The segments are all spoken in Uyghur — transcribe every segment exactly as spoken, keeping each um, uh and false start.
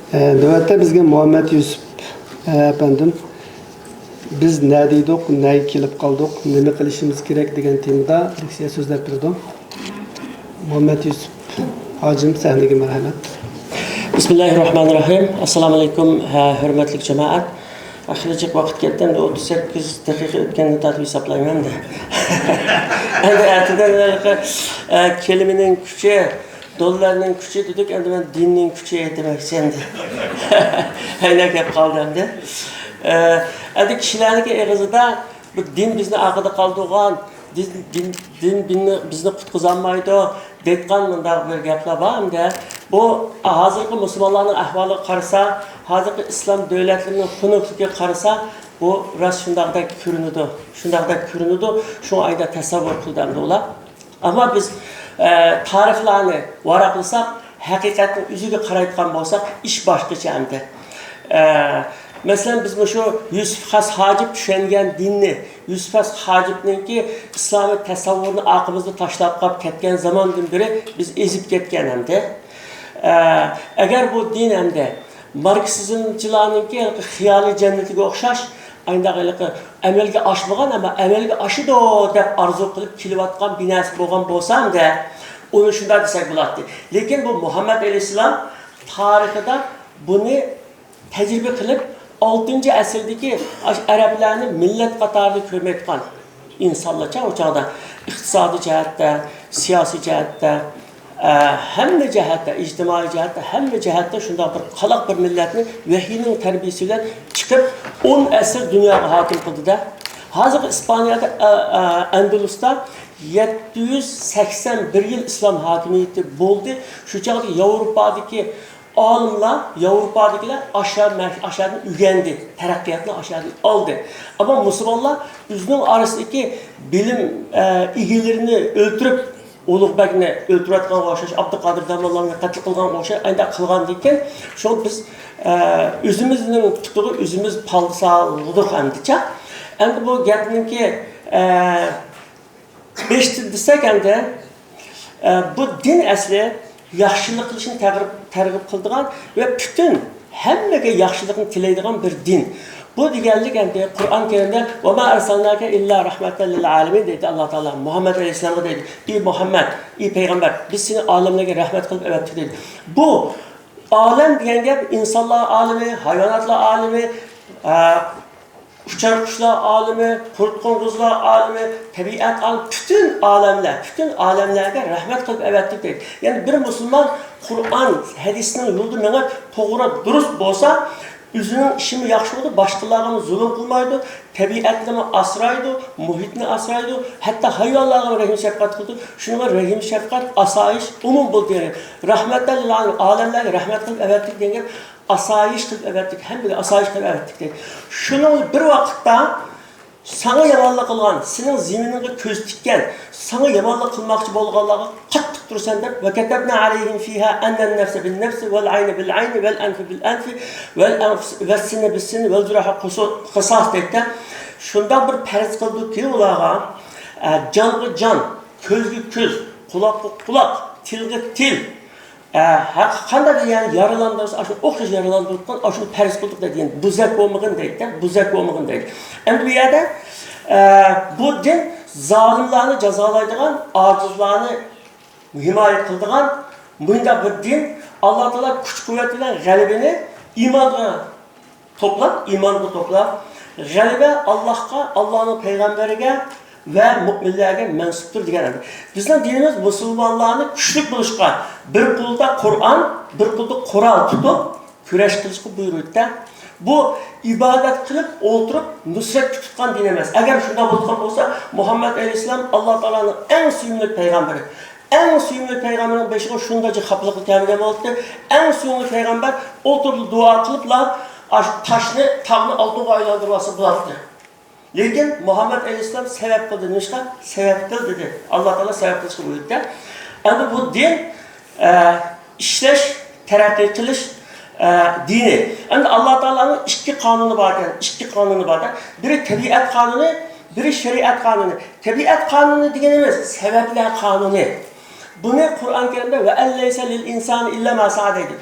ئە، نۆۋەتتە بىزگە مۇھەممەد يۈسۈپ، ئە، ئەپەندىم، بىز نەدە ئىدۇق، نەگە كېلىپ قالدۇق، نېمە قىلىشىمىز كېرەك دېگەن تېمىدا لېكسىيە سۆزلەپ بېرىدۇ. مۇھەممەد يۈسۈپ ھاجىم، سەھنىگە مەرھەمەت. بىسمىللاھىررەھمانىررەھىم. ئەسسالامۇئەلەيكۇم، ھە، ھۆرمەتلىك جامائەت. خېلى جىق ۋاقىت كەتتى، ئەمدى ئوتتۇز سەككىز دەقىقە ئۆتكەندىن تارتىپ ھېسابلايمەن ئەمدى. ئەمدى ئەتىدىن ھېلىقى، ئە، كەلىمىنىڭ كۈچى، دوللارنىڭ كۈچى دېدۇق، ئەمدى مەن دىننىڭ كۈچى دېمەكچى ئەمدى. ئەينەك گەپ قالدى ئەمدى. ئە، ئەمدى كىشىلەرنىڭكى ئېغىزىدا بۇ دىن بىزنى ئارقىدا قالدۇرغان، دىن، دىن، دىن بىزنى، بىزنى قۇتقۇزالمايدۇ دەيدىغان مۇنداق بىر گەپلەر بار ئەمدى. بۇ ھازىرقى مۇسۇلمانلارنىڭ ئەھۋالىغا قارىسا، ھازىرقى ئىسلام دۆلەتلىرىنىڭ خۇنۈكلۈكىگە قارىسا، بۇ راست شۇنداقدەك كۆرۈنىدۇ، شۇنداقدەك كۆرۈنىدۇ. شۇڭا ئايدا تەسەۋۋۇر قىلدى ئەمدى ئۇلار. ئەمما بىز، ئە، تارىخلارنى ۋاراقلىساق، ھەقىقەتنىڭ ئۆزىگە قارايدىغان بولساق، ئىش باشقىچە ئەمدى. ئە، مەسىلەن، بىز مۇشۇ يۈسۈپ خاس ھاجىپ چۈشەنگەن دىننى، يۈسۈپ خاس ھاجىپنىڭكى ئىسلامىي تەسەۋۋۇرنى ئارقىمىزدا تاشلاپ قاپ كەتكەن زاماندىن بېرى بىز ئېزىپ كەتكەن ئەمدى. ئە، ئەگەر بۇ دىن ئەمدى ماركسىزمچىلارنىڭكى ھېلىقى خىيالىي جەننىتىگە ئوخشاش، ئانداق ھېلىقى ئەمەلگە ئاشمىغان، ئەمما ئەمەلگە ئاشىدۇ دەپ ئارزۇ قىلىپ كېلىۋاتقان بىناسى بولغان بولسا ئەمدى، ئۇنى شۇنداق دېسەك بولاتتى. لېكىن بۇ مۇھەممەد ئەلەيھىسسالام تارىخىدا بۇنى تەجرىبە قىلىپ، ئالتىنچى ئەسىردىكى ئاشۇ ئەرەبلەرنى مىللەت قاتارىدا كۆرمەيدىغان ئىنسانلارچە ئۇ چاغدا ئىقتىسادىي جەھەتتە، سىياسىي جەھەتتە، ئە، ھەممە جەھەتتە، ئىجتىمائىي جەھەتتە، ھەممە جەھەتتە شۇنداق بىر قالاق بىر مىللەتنى ۋەھىينىڭ تەربىيىسى بىلەن چىقىپ، ئون ئەسىر دۇنياغا ھاكىم قىلدى-دە. ھازىرقى ئىسپانىيەدە، ئە، ئە، ئەندۇلۇستا يەتتە يۈز سەكسەن بىر يىل ئىسلام ھاكىمىيىتى بولدى. شۇ چاغدا ياۋروپادىكى ئالىملار، ياۋروپادىكىلەر ئاشۇ مە-، ئاشۇدىن ئۆگەندى، تەرەققىياتنى ئاشۇدىن ئالدى. ئەمما مۇسۇلمانلار ئۆزىنىڭ ئارىسىدىكى بىلىم، ئە، ئىگىلىرىنى ئۆلتۈرۈپ، ئۇلۇغ بەگنى ئۆلتۈرۈۋەتكەنگە ئوخشاش، ئابدۇقادىر داموللانى قەتل قىلغانغا ئوخشاش، ئانداق قىلغاندىكىن، شۇ بىز، ئە، ئۆزىمىزنىڭ پۇتىغا ئۆزىمىز پالتا سالدۇق ئەمدىچە. ئەمدى بۇ گەپنىڭكى، ئە، بېشىدا دېسەك ئەمدى، ئە، بۇ دىن ئەسلى ياخشىلىق قىلىشنى تەرغىب، تەرغىب قىلىدىغان ۋە پۈتۈن ھەممىگە ياخشىلىقنى تىلەيدىغان بىر دىن. بۇ دېگەنلىك ئەمدى قۇرئان كەرىمدە «ۋەما ئەرسەلناكە ئىللا رەھمەتەن لىل ئالەمىن» دەيدۇ ئاللا تائالا مۇھەممەد ئەلەيھىسسالامغا دەيدۇ. ئى مۇھەممەد، ئى پەيغەمبەر، بىز سېنى ئالەملەرگە رەھمەت قىلىپ ئەۋەتتۇق دەيدۇ. بۇ ئالەم دېگەن گەپ ئىنسانلار ئالىمى، ھايۋاناتلار ئالىمى، ئە، ئۇچار قۇشلار ئالىمى، قۇرت قوڭغۇزلار ئالىمى، تەبىئەت ئالىمى، پۈتۈن ئالەملەر، پۈتۈن ئالەملەرگە رەھمەت قىلىپ ئەۋەتتۇق دەيدۇ. يەنى بىر مۇسۇلمان قۇرئان ھەدىسنىڭ يولىدا مېڭىپ، توغرا، دۇرۇس بولسا، ئۆزىنىڭ ئىشىمۇ ياخشى بولىدۇ، باشقىلارغىمۇ زۇلۇم قىلمايدۇ، تەبىئەتنىمۇ ئاسرايدۇ، مۇھىتنى ئاسرايدۇ، ھەتتا ھايۋانلارغىمۇ رەھىم شەپقەت قىلىدۇ. شۇنىڭغا رەھىم شەپقەت، ئاسايىش ئومۇم بولدى دېگەن. رەھمەتەن لىل ئالەمىن، ئالەملەرگە رەھمەت قىلىپ ئەۋەتتۇق دېگەن گەپ. ئاسايىش قىلىپ ئەۋەتتۇق، ھەممىگە ئاسايىش قىلىپ ئەۋەتتۇق دەيدۇ. شۇنىڭ بىر ۋاقىتتا ساڭا يامانلىق قىلغان، سېنىڭ زېمىنىڭغا كۆز تىككەن، ساڭا يامانلىق قىلماقچى بولغانلارغا قاتتىق تۇرىسەن دەپ، «ۋەكەتەبنا ئەلەيھىم فىھا ئەننەن نەفسە بىن نەفسى ۋەل ئەينە بىل ئەينى ۋەل ئەنفە بىل ئەنفى ۋەل ئەنف-، ۋەسسىنە بىسسىنى ۋەل جۇرەھە قۇسۇ-، قىساس» دەيدۇ. شۇنداق بىر پەرز قىلدۇقكى ئۇلارغا، ئە، جانغا جان، كۆزگە كۆز، قۇلاققا قۇلاق، تىلغا تىل، ئە، ھە، قانداق دېگەن يارىلاندۇرسا، ئاشۇ ئوخشاش يارىلاندۇرۇۋاتقان، ئاشۇنى پەرز قىلدۇق دەيدىغان، بۇزەك بولمىغىن دەيدىدە، بۇزەك بولمىغىن دەيدۇ. ئەمدى بۇ يەردە، ئە، بۇ دىن زالىملارنى جازالايدىغان، ئاجىزلارنى ھىمايە قىلىدىغان مۇنداق بىر دىن. ئاللا تائالا كۈچ-قۇۋۋەت بىلەن غەلىبىنى ئىمانغا توپلاپ، ئىمانغا توپلاپ، غەلىبە ئاللاھقا، ئاللانىڭ پەيغەمبىرىگە ۋە مۆمىنلەرگە مەنسۇپتۇر دېگەن ئەمدى. بىزنىڭ دىنىمىز مۇسۇلمانلارنى كۈچلۈك بولۇشقا، بىر قولدا قۇرئان، بىر قولدا قورال تۇتۇپ كۈرەش قىلىشقا بۇيرۇيدۇ-دە. بۇ ئىبادەت قىلىپ ئولتۇرۇپ نۇسرەت كۈتۈۋاتقان دىن ئەمەس. ئەگەر شۇنداق بولىدىغان بولسا، مۇھەممەد ئەلەيھىسسالام ئاللا تائالانىڭ ئەڭ سۆيۈملۈك پەيغەمبىرى. ئەڭ سۆيۈملۈك پەيغەمبەرنىڭ بېشىغا شۇنداقچە خاپىلىقلار كەلمىگەن بولاتتى. ئەڭ سۆيۈملۈك پەيغەمبەر ئولتۇرۇپ دۇئا قىلىپلا، ئاشۇ تاشنى، تاغنى ئالتۇنغا ئايلاندۇرۇۋالسا بولاتتى. لېكىن مۇھەممەد ئەلەيھىسسالام سەۋەب قىلدى. نېمىشقا؟ سەۋەب قىل دېدى. ئاللا تائالا سەۋەب قىلىشقا بۇيرۇيدۇ. ئەمدى بۇ دىن، ئە، ئىشلەش، تەرەققىي قىلىش، ئە، دىنى. ئەمدى ئاللا تائالانىڭ ئىككى قانۇنى بار ئىكەن، ئىككى قانۇنى بار. بىرى تەبىئەت قانۇنى، بىرى شەرىئەت قانۇنى. تەبىئەت قانۇنى دېگىنىمىز سەۋەبلەر قانۇنى. بۇنى قۇرئان كەرىمدە «ۋە ئەن لەيسە لىل ئىنسانى ئىللا ما سەئە» دەيدۇ.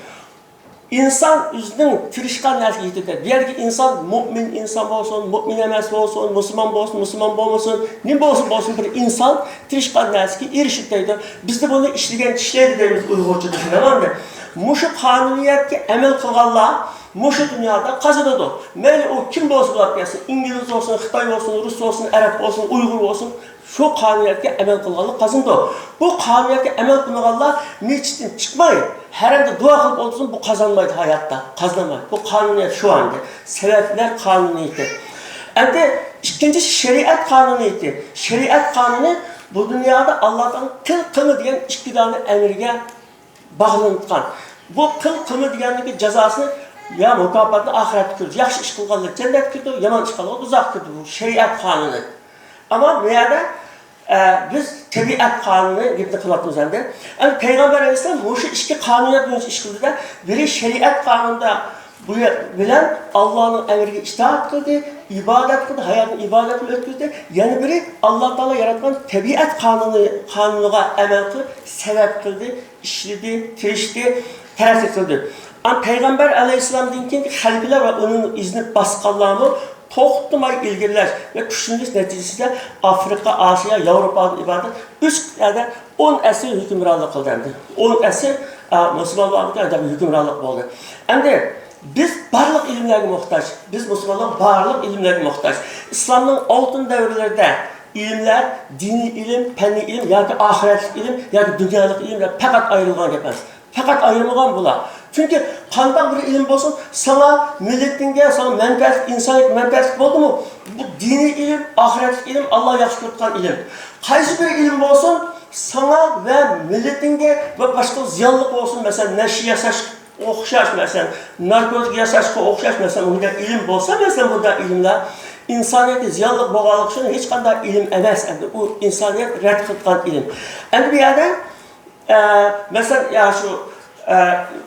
ئىنسان ئۆزىنىڭ تىرىشقان نەرسىگە يېتىدۇ. بۇ يەردىكى ئىنسان مۆمىن ئىنسان بولسۇن، مۆمىن ئەمەس بولسۇن، مۇسۇلمان بولسۇن، مۇسۇلمان بولمىسۇن، نېمە بولسۇن بولسۇن، بىر ئىنسان تىرىشقان نەرسىگە ئېرىشىدۇ دەيدۇ. بىزدە بۇنى ئىشلىگەن چىشلەيدۇ دەيمىز ئۇيغۇرچىدا، شۇنداقمۇ؟ مۇشۇ قانۇنىيەتكە ئەمەل قىلغانلار مۇشۇ دۇنيادا قازىنىدۇ. مەيلى ئۇ كىم بولسا بولۇپ كەلسۇن، ئىنگلىز بولسۇن، خىتاي بولسۇن، رۇس بولسۇن، ئەرەب بولسۇن، ئۇيغۇر بولسۇن، شۇ قانۇنىيەتكە ئەمەل قىلغانلار قازىنىدۇ. بۇ قانۇنىيەتكە ئەمەل قىلمىغانلار مەسچىتتىن چىقماي، ھەرەمدە دۇئا قىلىپ ئولتۇرسۇن، بۇ قازانمايدۇ ھاياتتا، قازانمايدۇ. بۇ قانۇنىيەت شۇ ئەمدى. سەۋەبلەر قانۇنىيىتى. ئەمدى ئىككىنچى شەرىئەت قانۇنىيىتى. شەرىئەت قانۇنى بۇ دۇنيادا ئاللا تائالا قىل، قىلما دېگەن ئىككى دانە ئەمرىگە باغلىنىۋاتقان. بۇ قىل، قىلما دېگەننىڭكى جازاسىنى يا مۇكاپاتنى ئاخىرەتتە كۆرىدۇ. ياخشى ئىش قىلغانلار جەننەتكە كىرىدۇ، يامان ئىش قىلغانلار دوزاخقا كىرىدۇ. بۇ شەرىئەت قانۇنى. ئەمما بۇ يەردە، ئە، بىز تەبىئەت قانۇنى گېپىنى قىلىۋاتىمىز ئەمدى. ئەمدى پەيغەمبەر ئەلەيھىسسالام مۇشۇ ئىككى قانۇنىيەت بويىچە ئىش قىلدى-دە، بىرى شەرىئەت قانۇنىدا بۇ يە-، بىلەن ئاللانىڭ ئەمرىگە ئىتائەت قىلدى، ئىبادەت قىلدى، ھاياتىنى ئىبادەت بىلەن ئۆتكۈزدى. يەنە بىرى ئاللا تائالا ياراتقان تەبىئەت قانۇنى، قانۇنىغا ئەمەل قىلىپ، سەۋەب قىلدى، ئىشلىدى، تىرىشتى، تەرەققىي قىلدى. ئەمما پەيغەمبەر ئەلەيھىسسالامدىن كېيىنكى خەلىپىلەر ۋە ئۇنىڭ ئىزىنى باسقانلارمۇ توختىماي ئىلگىرىلەش ۋە كۈچلىنىش نەتىجىسىدە ئافرىقا، ئاسىيا، ياۋروپادىن ئىبارەت ئۈچ قىتئەدە ئون ئەسىر ھۆكۈمرانلىق قىلدى ئەمدى. ئون ئەسىر، ئا، مۇسۇلمانلارنىڭكى ئادەم ھۆكۈمرانلىق بولدى. ئەمدى بىز بارلىق ئىلىملەرگە موھتاج. بىز مۇسۇلمانلار بارلىق ئىلىملەرگە موھتاج. ئىسلامنىڭ ئالتۇن دەۋرلىرىدە ئىلىملەر، دىنىي ئىلىم، پەننىي ئىلىم ياكى ئاخىرەتلىك ئىلىم ياكى دۇنيالىق ئىلىم دەپ پەقەت ئايرىلغان گەپ ئەمەس. پەقەت ئايرىلمىغان بۇلار. چۈنكى قانداق بىر ئىلىم بولسۇن، ساڭا مىللىتىڭگە، ساڭا مەنپەئەتلىك، ئىنسانىيەتكە مەنپەئەتلىك بولدىمۇ، بۇ دىنىي ئىلىم، ئاخىرەتلىك ئىلىم، ئاللا ياخشى كۆرىدىغان ئىلىم. قايسى بىر ئىلىم بولسۇن، ساڭا ۋە مىللىتىڭگە ۋە باشقا زىيانلىق بولسۇن، مەسىلەن، نەشە ياساش، ئوخشاش، مەسىلەن، ناركوتىك ياساشقا ئوخشاش، مەسىلەن، بۇنداق ئىلىم بولسا، مەسىلەن، بۇنداق ئىلىملەر ئىنسانىيەتكە زىيانلىق بولغانلىقى ئۈچۈن ھېچقانداق ئىلىم ئەمەس، ئەمدى ئۇ ئىنسانىيەت رەت قىلىدىغان ئىلىم. ئەمدى بۇ يەردە، ئە، مەسىلەن، يا شۇ، ئە،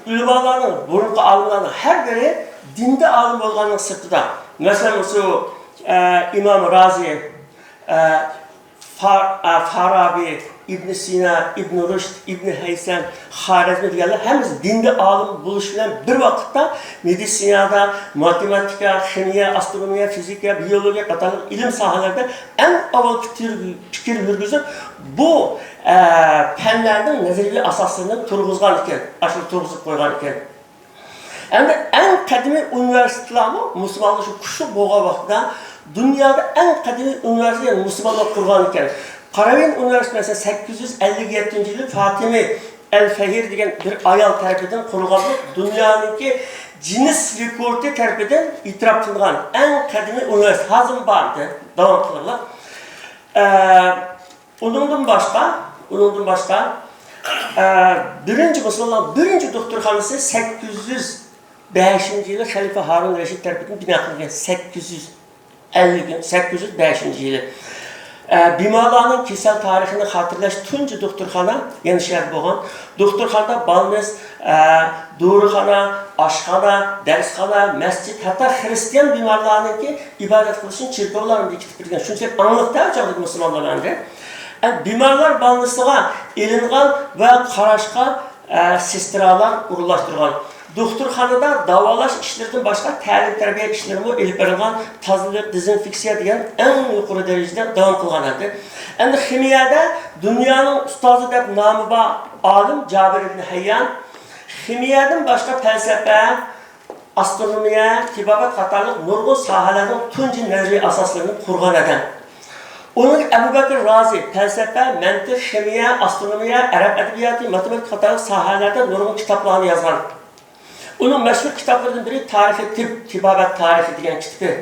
ئۆلىمالارنىڭ، بۇرۇنقى ئالىملارنىڭ ھەر بىرى دىندا ئالىم بولغاننىڭ سىرتىدا، مەسىلەن، شۇ، ئە، ئىمام رازى، ئە، فا-، ئە، فارابى، ئىبن سىنا، ئىبن رۇشد، ئىبن ھەيسەم، خارەزمى دېگەنلەر ھەممىسى دىندا ئالىم بولۇش بىلەن بىر ۋاقىتتا مېدىتسىنادا، ماتېماتىكا، خىمىيە، ئاسترونومىيە، فىزىكا، بىيولوگىيە قاتارلىق ئىلىم ساھەلەردە ئەڭ ئاۋۋال پىكىر، پىكىر يۈرگۈزۈپ، بۇ، ئە، پەنلەرنىڭ نەزەرىيەۋى ئاساسلىرىنى تۇرغۇزغان ئىكەن، ئاشۇ تۇرغۇزۇپ قويغان ئىكەن. ئەمدى ئەڭ قەدىمىي ئۇنىۋېرسىتېتلارمۇ مۇسۇلمانلار شۇ كۈچلۈك بولغان ۋاقتىدا دۇنيادا ئەڭ قەدىمىي ئۇنىۋېرسىتېت مۇسۇلمانلار قۇرغان ئىكەن. قاراۋىن ئۇنىۋېرسىتېتى مەسىلەن سەككىز يۈز ئەللىك يەتتىنچى يىلى فاتىمى ئەل فەھىر دېگەن بىر ئايال تەرىپىدىن قۇرۇلغان بولۇپ، دۇنيانىڭكى جىننېس رېكورتى تەرىپىدىن ئېتىراپ قىلىنغان ئەڭ قەدىمىي ئۇنىۋېرسىتېت، ھازىرمۇ بار ئىدى، داۋام قىلىدۇ. ئە، ئۇنىڭدىن باشقا، ئۇنىڭدىن باشقا، ئە، بىرىنچى مۇسۇلمانلارنىڭ بىرىنچى دوختۇرخانىسى سەككىز يۈز بەشىنچى يىلى خەلىپە ھارۇن رەشىد تەرىپىدىن بىنا قىلىنغان، سەككىز يۈز ئەللىك، سەككىز يۈز بەشىنچى يىلى. ئە، بىمارلارنىڭ كېسەل تارىخىنى خاتىرىلەش تۇنجى دوختۇرخانا يەنە شەھەردە بولغان. دوختۇرخانىدا بالنىس، ئە، دورىخانا، ئاشخانا، دەرسخانا، مەسچىت، ھەتتا خىرىستىيان بىمارلارنىڭكى ئىبادەت قىلىشىنى چېركاۋلارمۇ بېكىتىپ بەرگەن. شۇنچىلىك ئاڭلىق دەۋ چاغدىكى مۇسۇلمانلار ئەمدى. ئە، بىمارلار بالنىسىغا ئېلىنغان ۋە قاراشقا، ئە، سېسترالار ئورۇنلاشتۇرغان. دوختۇرخانىدا داۋالاش ئىشلىرىدىن باشقا تەلىم-تەربىيە ئىشلىرىمۇ ئېلىپ بېرىلغان، تازىلىق، دېزىنفېكسىيە دېگەن ئەڭ يۇقىرى دەرىجىدە داۋام قىلغان ئەمدى. ئەمدى خىمىيەدە دۇنيانىڭ ئۇستازى دەپ نامى بار ئالىم جابىر ئىبن ھەييان، خىمىيەدىن باشقا پەلسەپە، ئاسترونومىيە، تېبابەت قاتارلىق نۇرغۇن ساھەلەرنىڭ تۇنجى نەزەرىي ئاساسلىرىنى قۇرغان ئادەم. ئۇنىڭ ئەبۇ بەكرى رازى پەلسەپە، مەنتىق، خىمىيە، ئاسترونومىيە، ئەرەب ئەدەبىياتى، ماتېماتىكا قاتارلىق ساھەلەردە نۇرغۇن كىتابلارنى يازغان. ئۇنىڭ مەشھۇر كىتابلىرىدىن بىرى تارىخى تىب، تېبابەت تارىخى دېگەن كىتابى.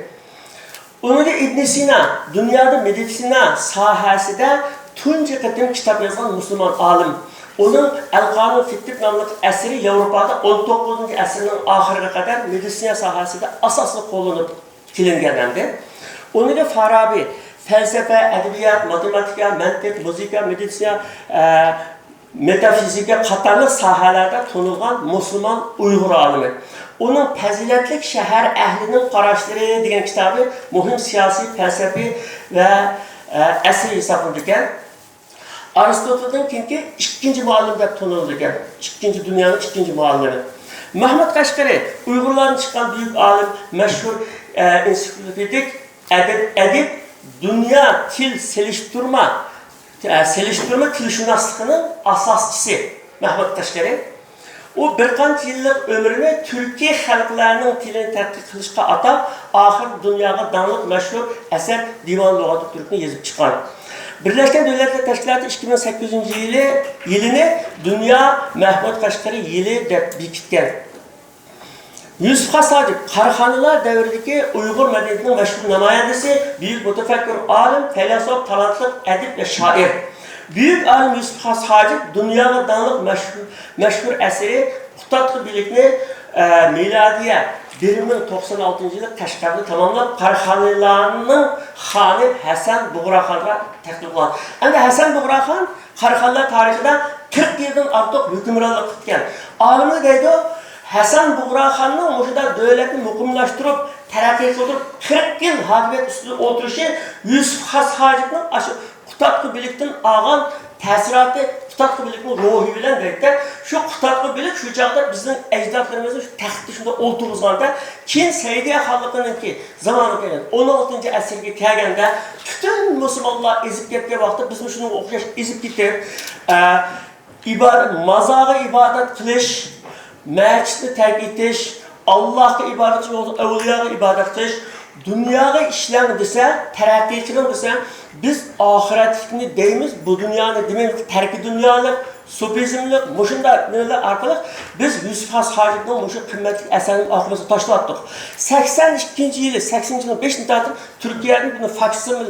ئۇنىڭدىن ئىبن سىنا دۇنيادا مېدىتسىنا ساھەسىدە تۇنجى قېتىم كىتاب يازغان مۇسۇلمان ئالىم. ئۇنىڭ ئەل قانۇن فىتتىب ناملىق ئەسىرى ياۋروپادا ئون توققۇزىنچى ئەسىرنىڭ ئاخىرىغا قەدەر مېدىتسىنا ساھەسىدە ئاساسلىق قوللىنىپ كېلىنگەن ئەمدى. ئۇنىڭدىن فارابى، پەلسەپە، ئەدەبىيات، ماتېماتىكا، مەنتىق، مۇزىكا، مېدىتسىنا، ئە، مېتافىزىكا قاتارلىق ساھەلەردە تونۇلغان مۇسۇلمان ئۇيغۇر ئالىمى. ئۇنىڭ پەزىلەتلىك شەھەر ئەھلىنىڭ قاراشلىرى دېگەن كىتابى مۇھىم سىياسىي، پەلسەپىي ۋە، ئە، ئەسەر ھېسابلىنىدىكەن. ئارستوتېلدىن كېيىنكى ئىككىنچى مۇئەللىم دەپ تونۇلىدىكەن. ئىككىنچى، دۇنيانىڭ ئىككىنچى مۇئەللىمى. مەھمۇد قەشقىرى ئۇيغۇرلاردىن چىققان بۈيۈك ئالىم، مەشھۇر، ئە، ئېنسىكلوپېدىك ئەدىب، ئەدىب، دۇنيا تىل سېلىشتۇرما، ئە، سېلىشتۇرما تىلشۇناسلىقىنىڭ ئاساسچىسى مەھمۇد قەشقىرى. ئۇ بىر قانچە يىللىق ئۆمرىنى تۈركىي خەلقلەرنىڭ تىلىنى تەتقىق قىلىشقا ئاتاپ، ئاخىرىدا دۇنياغا داڭلىق مەشھۇر ئەسەر دىۋان لۇغاتىت تۈركنى يېزىپ چىققان. بىرلەشكەن دۆلەتلەر تەشكىلاتى ئىككى مىڭ سەككىزىنچى يىلى، يىلىنى دۇنيا مەھمۇد قەشقىرى يىلى دەپ بېكىتكەن. يۈسۈپ خاس ھاجىپ، قاراخانىيلار دەۋرىدىكى ئۇيغۇر مەدەنىيىتىنىڭ مەشھۇر نامايەندىسى، بۈيۈك مۇتەپەككۇر، ئالىم، پەيلاسوپ، تالانتلىق ئەدىب ۋە شائىر. بۈيۈك ئالىم يۈسۈپ خاس ھاجىپ دۇنياغا داڭلىق مەشھۇر، مەشھۇر ئەسىرى قۇتادغۇ بىلىكنى، ئە، مىلادىيە بىر مىڭ توقسان ئالتىنچى يىلى قەشقەردە تاماملاپ، قاراخانىيلارنىڭ خانى ھەسەن بۇغراخانغا تەقدىم قىلغان. ئەمدى ھەسەن بۇغراخان قاراخانىيلار تارىخىدا قىرىق يىلدىن ئارتۇق ھۆكۈمرانلىق قىلىپتىكەن. ئالىملار دەيدۇ، ھەسەن بۇغراخاننىڭ مۇشۇنداق دۆلەتنى مۇقىملاشتۇرۇپ، تەرەققىي قىلدۇرۇپ، قىرىق يىل ھاكىمىيەت ئۈستىدە ئولتۇرۇشى يۈسۈپ خاس ھاجىپنىڭ ئاشۇ قۇتادغۇ بىلىكتىن ئالغان تەسىراتى، قۇتادغۇ بىلىكنىڭ روھى بىلەن دەيدىكەن. شۇ قۇتادغۇ بىلىك شۇ چاغدا بىزنىڭ ئەجدادلىرىمىزنى شۇ تەختتە شۇنداق ئولتۇرغۇزغاندا، كېيىن سەئىدىيە خانلىقىنىڭكى زامانىغا كەلگەن، ئون ئالتىنچى ئەسىرگە كەلگەندە، پۈتۈن مۇسۇلمانلار ئېزىپ كەتكەن ۋاقىتتا بىزمۇ شۇنىڭغا ئوخشاش ئېزىپ كېتىپ، ئە، ئىبادەت، مازارغا ئىبادەت قىلىش، مەسچىتنى تەرك ئېتىش، ئاللاھقا ئىبادەت قىلىش، ئەۋلىياغا ئىبادەت قىلىش، دۇنياغا ئىشلەڭ دېسە، تەرەققىي قىلىڭ دېسە، بىز ئاخىرەتلىكنى دەيمىز، بۇ دۇنيانى دېمەيمىز، تەركى دۇنيالىق، سۇپىزملىق، مۇشۇنداق نېمىلەر ئارقىلىق بىز يۈسۈپ خاس ھاجىپنىڭ مۇشۇ قىممەتلىك ئەسەرنى ئارقىمىزغا تاشلاۋاتتۇق. سەكسەن ئىككىنچى يىلى، سەكسىنىنچى يىلنىڭ بېشىدىن تارتىپ تۈركىيەدىن بۇنى فاكسىمىل،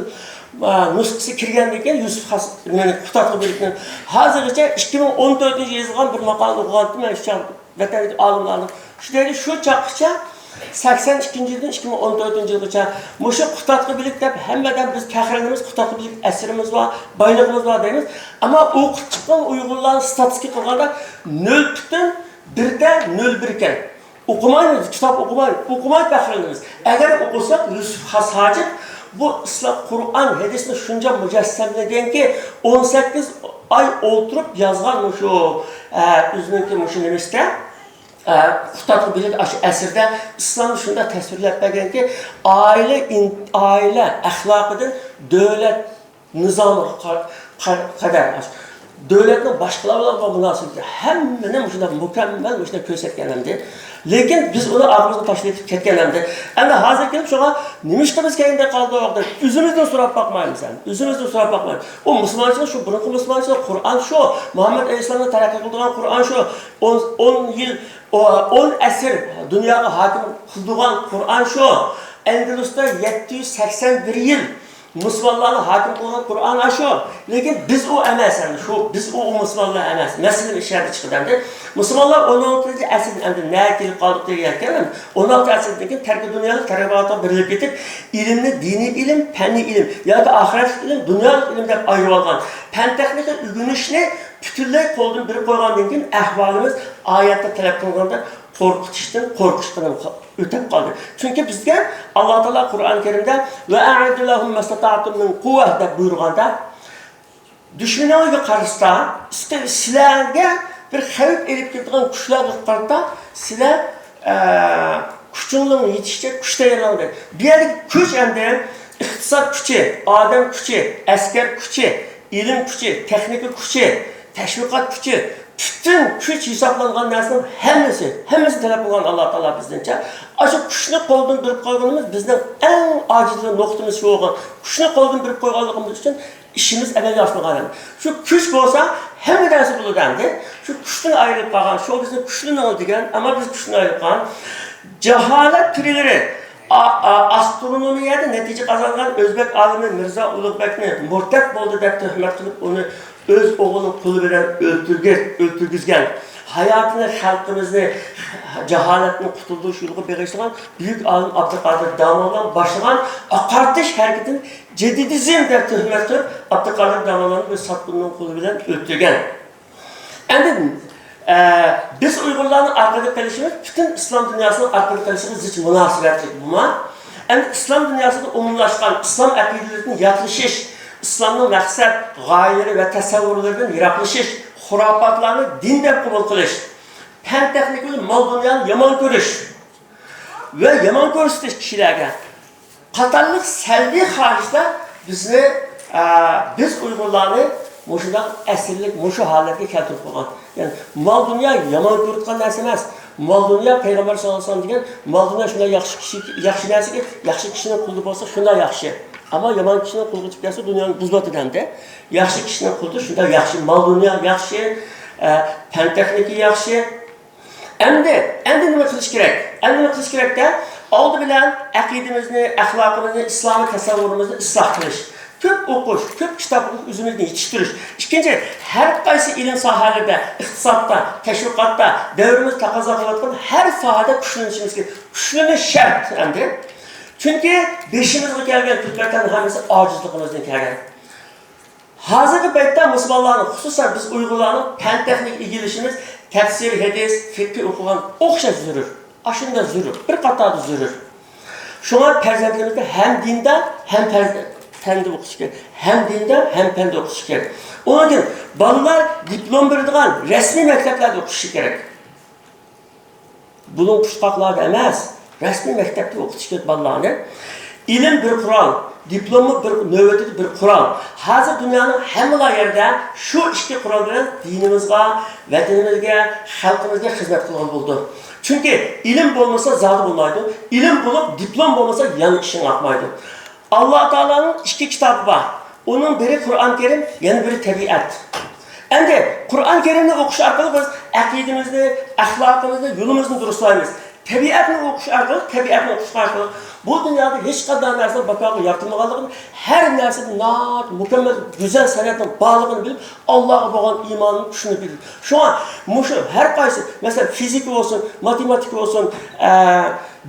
ئا، نۇسخىسى كىرگەندىن كېيىن يۈسۈپ خاس، نېمىنى، قۇتادغۇ بىلىكنىڭ ھازىرغىچە ئىككى مىڭ ئون تۆتىنچى يىلى يېزىلغان بىر ماقالىنى ئوقۇغانتىم مەن شۇ چاغ. ۋەتەندىكى ئالىملارنىڭ شۇ دەيدۇ، شۇ چاغقىچە، سەكسەن ئىككىنچى يىلدىن ئىككى مىڭ ئون تۆتىنچى يىلغىچە مۇشۇ قۇتادغۇ بىلىك دەپ ھەممە ئادەم بىز پەخىرلىنىمىز، قۇتادغۇ بىلىك ئەسىرىمىز بار، بايلىقىمىز بار دەيمىز. ئەمما ئوقۇپ چىققان ئۇيغۇرلارنى ستاتىستىكا قىلغاندا نۆل پۈتۈن بىردە نۆل بىر ئىكەن. ئوقۇمايمىز، كىتاب ئوقۇماي، ئوقۇماي پەخىرلىنىمىز. ئەگەر ئوقۇساق، يۈسۈپ خاس ھاجىپ بۇ ئىسلام قۇرئان، ھەدىسنى شۇنچە مۇجەسسەملىگەنكى، ئون سەككىز ئاي ئولتۇرۇپ يازغان مۇشۇ، ئە، ئۆزىنىڭكى مۇشۇ نېمىسىدە، ئە، قۇتادغۇ بىلىك ئاشۇ ئەسىردە ئىسلامنى شۇنداق تەسۋىرلەپ بەرگەنكى، ئائىلە ئىن-، ئائىلە ئەخلاقىدىن دۆلەت نىزامىغا قا-، قا-، قەدەر، دۆلەتنىڭ باشقىلار بىلەن بولغان مۇناسىۋىتى ھەممىنى مۇشۇنداق مۇكەممەل مۇشۇنداق كۆرسەتكەن ئەمدى. لېكىن بىز ئۇنى ئارقىمىزغا تاشلىۋېتىپ كەتكەن ئەمدى. ئەمدى ھازىر كېلىپ شۇڭا نېمىشقا بىز كەينىدە قالدۇق دەپ ئۆزىمىزدىن سوراپ باقمايمىز ئەمدى. ئۆزىمىزدىن سوراپ باقمايمىز. ئۇ مۇسۇلمانچىلىق شۇ، بۇرۇنقى مۇسۇلمانچىلىق، قۇرئان شۇ، مۇھەممەد ئەلەيھىسسالامنىڭ تەرەققىي قىلدۇرغان قۇرئان شۇ، ئون، ئون يىل، ئون ئەسىر دۇنياغا ھاكىم قىلدۇرغان قۇرئان شۇ، ئەندىلۇستا يەتتە يۈز سەكسەن بىر يىل مۇسۇلمانلارنى ھاكىم قىلغان قۇرئان ئاشۇ. لېكىن بىز ئۇ ئەمەس ئەمدى. شۇ بىز ئۇ، ئۇ مۇسۇلمانلار ئەمەس. مەسىلە ئىچەردە چىقىدۇ ئەمدى. مۇسۇلمانلار ئون ئالتىنچى ئەسىردىن ئەمدى نەگە كېلىپ قالدۇق دېگەن گەپكەن ئەمدى. ئون ئالتىنچى ئەسىردىن كېيىن تەركى دۇنيالىق تەرەققىياتقا بېرىلىپ كېتىپ، ئىلىمنى دىنىي ئىلىم، پەننىي ئىلىم ياكى ئاخىرەتلىك ئىلىم، دۇنيالىق ئىلىم دەپ ئايرىۋالغان. پەن تېخنىكا ئۆگىنىشنى پۈتۈنلەي قولدىن بېرىپ قويغاندىن كېيىن ئەھۋالىمىز ئايەتتە تەلەپ قىلغاندا قورقۇتۇشتىن قورقۇشقىنىمىز ئۆتەپ قالدى. چۈنكى بىزگە ئاللا تائالا قۇرئان كەرىمدە «ۋە ئەئىددۇ لەھۇم مەستەتەئتۇم مىن قۇۋۋە» دەپ بۇيرۇغاندا، دۈشمىنىڭىزگە قارىسا، سىلەرگە بىر خەۋپ ئېلىپ كېلىدىغان كۈچلەرگە قارىتا سىلەر، ئە، كۈچۈڭلارنىڭ يېتىشىچە كۈچ تەييارلاڭ دەيدۇ. بۇ يەردىكى كۈچ ئەمدى ئىقتىساد كۈچى، ئادەم كۈچى، ئەسكەر كۈچى، ئىلىم كۈچى، تېخنىكا كۈچى، تەشۋىقات كۈچى، پۈتۈن كۈچ ھېسابلانغان نەرسىنىڭ ھەممىسى، ھەممىسىنى تەلەپ قىلغان ئاللا تائالا بىزدىنچە. ئاشۇ كۈچنى قولدىن بېرىپ قويغىنىمىز بىزنىڭ ئەڭ ئاجىز نۇقتىمىز شۇ بولغان. كۈچنى قولدىن بېرىپ قويغانلىقىمىز ئۈچۈن ئىشىمىز ئەمەلگە ئاشمىغان. شۇ كۈچ بولسا ھەممە نەرسە بولىدۇ ئەمدى. شۇ كۈچتىن ئايرىلىپ قالغان، شۇ بىزنى كۈچلىنىڭ دېگەن، ئەمما بىز كۈچتىن ئايرىلىپ قالغان. جاھالەت تۈرلىرى، ئا-، ئا-، ئاسترونومىيەدە نەتىجە قازانغان ئۆزبەك ئالىمى مىرزا ئۇلۇغبەكنى مۇرتەت بولدى دەپ تۆھمەت قىلىپ، ئۇنى ئۆز ئوغلىنىڭ قولى بىلەن ئۆلتۈرگە-، ئۆلتۈرگۈزگەن. ھاياتىنى خەلقىمىزنى جاھالەتتىن قۇتۇلدۇرۇش يولىغا بېغىشلىغان بۈيۈك ئالىم ئابدۇقادىر داموللام باشلىغان ئاقارتىش ھەرىكىتىنى جەدىدىزم دەپ تۆھمەت قىلىپ، ئابدۇقادىر داموللامنى بىر ساتقۇننىڭ قولى بىلەن ئۆلتۈرگەن. ئەمدى، ئە، بىز ئۇيغۇرلارنىڭ ئارقىدا قېلىشىمىز پۈتۈن ئىسلام دۇنياسىنىڭ ئارقىدا قېلىشىغا زىچ مۇناسىۋەتلىك بولما. ئەمدى ئىسلام دۇنياسىدا ئومۇملاشقان ئىسلام ئەقىدىلىرىدىن ياتلىشىش، ئىسلامنىڭ مەقسەت، غايىلىرى ۋە تەسەۋۋۇرلىرىدىن يىراقلىشىش، خۇراپاتلارنى دىن دەپ قوبۇل قىلىش، پەن تېخنىكا بىلەن مال دۇنيانى يامان كۆرۈش ۋە يامان كۆرسىتىش كىشىلەرگە قاتارلىق سەلبىي خاھىشلار بىزنى، ئە، بىز ئۇيغۇرلارنى مۇشۇنداق ئەسىرلىك، مۇشۇ ھالەتكە كەلتۈرۈپ قويغان. يەنى مال دۇنيا يامان كۆرۈلىدىغان نەرسە ئەمەس. مال دۇنيا پەيغەمبەر ساللاللاھۇ ئەلەيھى ۋەسەللەم دېگەن، مال دۇنيا شۇنداق ياخشى كىشى، ياخشى نەرسىكى، ياخشى كىشىنىڭ قولىدا بولسا شۇنداق ياخشى. ئەمما يامان كىشىنىڭ قولىغا ئۆتۈپ كەتسە دۇنيانى بۇزۇۋاتىدۇ ئەمدى. ياخشى كىشىنىڭ قولىدا شۇنداق ياخشى. مال دۇنيا ياخشى، ئە، پەن تېخنىكا ياخشى. ئەمدى، ئەمدى نېمە قىلىش كېرەك؟ ئەمدى نېمە قىلىش كېرەكتە؟ ئالدى بىلەن ئەقىدىمىزنى، ئەخلاقىمىزنى، ئىسلامىي تەسەۋۋۇرىمىزنى ئىسلاھ قىلىش. كۆپ ئوقۇش، كۆپ كىتاب ئوقۇپ ئۆزىمىزنى يېتىشتۈرۈش. ئىككىنچى، ھەر قايسى ئىلىم ساھەلىرىدە، ئىقتىسادتا، تەشۋىقاتتا، دەۋرىمىز تەقەززا قىلىۋاتقان ھەر ساھەدە كۈچلىنىشىمىز كېرەك. كۈچلىنىش شەرت ئەمدى. چۈنكى بېشىمىزغا كەلگەن كۈلپەتلەرنىڭ ھەممىسى ئاجىزلىقىمىزدىن كەلگەن. ھازىرقى پەيتتە مۇسۇلمانلارنىڭ، خۇسۇسەن بىز ئۇيغۇرلارنىڭ پەن تېخنىكا ئىگىلىشىمىز، تەپسىر، ھەدىس، فىقھى ئوقۇغان ئوخشاش زۆرۈر. ئاشۇنداق زۆرۈر. بىر قاتاردا زۆرۈر. شۇڭا پەرزەنتلىرىمىزنى ھەم دىندا، ھەم پەرز-، پەندە ئوقۇتۇش كېرەك. ھەم دىندا، ھەم پەندە ئوقۇتۇش كېرەك. ئۇنىڭ ئۈچۈن بالىلار دىپلوم بېرىدىغان رەسمىي مەكتەپلەردە ئوقۇشى كېرەك. بۇلۇڭ پۇچقاقلاردا ئەمەس، رەسمىي مەكتەپتە ئوقۇتۇش كېرەك بالىلارنى. ئىلىم بىر قورال، دىپلوممۇ بىر، نۆۋەتتە بىر قورال. ھازىر دۇنيانىڭ ھەممىلا يەردە شۇ ئىككى قورال بىلەن دىنىمىزغا، ۋەتىنىمىزگە، خەلقىمىزگە خىزمەت قىلغىلى بولىدۇ. چۈنكى ئىلىم بولمىسا زادى بولمايدۇ. ئىلىم بولۇپ، دىپلوم بولمىسا يەنە ئىشىڭ ئاقمايدۇ. ئاللا تائالانىڭ ئىككى كىتابى بار. ئۇنىڭ بىرى قۇرئان كەرىم، يەنە بىرى تەبىئەت. ئەمدى قۇرئان كەرىمنى ئوقۇش ئارقىلىق بىز ئەقىدىمىزنى، ئەخلاقىمىزنى، يولىمىزنى دۇرۇسلايمىز. تەبىئەتنى ئوقۇش ئارقىلىق، تەبىئەتنى ئوقۇش ئارقىلىق بۇ دۇنيادا ھېچقانداق نەرسىنىڭ بىكارغا يارىتىلمىغانلىقىنى، ھەر نەرسىدە ناھايىتى مۇكەممەل، گۈزەل سەنئەتنىڭ بارلىقىنى بىلىپ، ئاللاغا بولغان ئىمانىنى كۈچلىنىپ بىلدى. شۇڭا مۇشۇ ھەر قايسى، مەسىلەن، فىزىكا بولسۇن، ماتېماتىكا بولسۇن، ئە،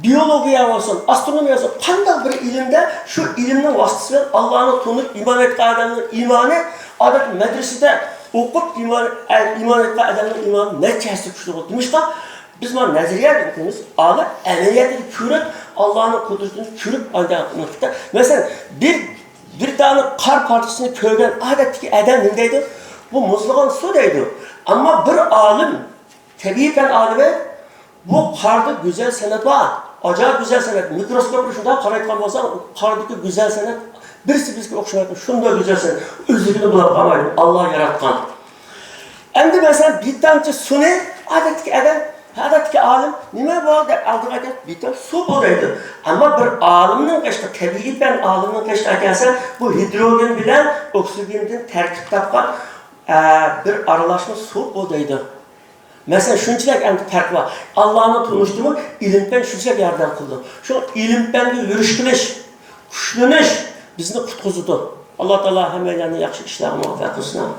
بىيولوگىيە بولسۇن، ئاسترونومىيە بولسۇن، قانداق بىر ئىلىمدە شۇ ئىلىمنىڭ ۋاسىتىسى بىلەن ئاللانى تونۇپ ئىمان ئېيتقان ئادەمنىڭ ئىمانى، ئادەتتە مەدرىسىدە ئوقۇپ ئىمان، ئە، ئىمان ئېيتقان ئادەمنىڭ ئىمانى نەچچە ھەسسە كۈچلۈك بولىدۇ. نېمىشقا؟ بىز مانا نەزەرىيە بىلىمىز، ئالىم ئەمەلىيەتتە كۆرۈپ، ئاللانىڭ قۇدرىتىنى كۆرۈپ، ئانداق نۇقتا. مەسىلەن، بىر، بىر دانە قار پارچىسىنى كۆرگەن ئادەتتىكى ئادەم نېمە دەيدۇ؟ بۇ مۇزلىغان سۇ دەيدۇ. ئەمما بىر ئالىم، تەبىئىي پەن ئالىمى، بۇ قاردا گۈزەل سەنئەت بار، ئاجايىپ گۈزەل سەنئەت. مىكروسكوپ بىلەن شۇنداق قارايدىغان بولساڭ، قاردىكى گۈزەل سەنئەت بىرسى بىرسىگە ئوخشىمايدۇ. شۇنداق گۈزەل سەنئەت. ئۆزلۈكىدىن بولۇپ قالمايدۇ. ئاللا ياراتقان. ئەمدى مەسىلەن، بىر تامچە سۇنى ئادەتتىكى ئادەم، ئادەتتىكى ئالىم، «نېمە بۇ؟» دەپ ئالدىغا كەپ، «بىر تامچە سۇ بۇ» دەيدۇ. ئەمما بىر ئالىمنىڭ قېشىغا، تەبىئىي پەن ئالىمنىڭ قېشىغا كەلسە، بۇ ھىدروگېن بىلەن ئوكسىگېندىن تەركىب تاپقان، ئە، بىر ئارىلاشما سۇ بۇ دەيدۇ. مەسىلەن، شۇنچىلىك ئەمدى پەرق بار. ئاللانى تونۇشتىمۇ ئىلىم پەن شۇنچىلىك ياردەم قىلىدۇ. شۇ ئىلىم پەنگە يۈرۈش قىلىش، كۈچلىنىش بىزنى قۇتقۇزىدۇ. ئاللا تائالا ھەممەيلەننى ياخشى ئىشلارغا مۇۋەپپەق قىلسۇن.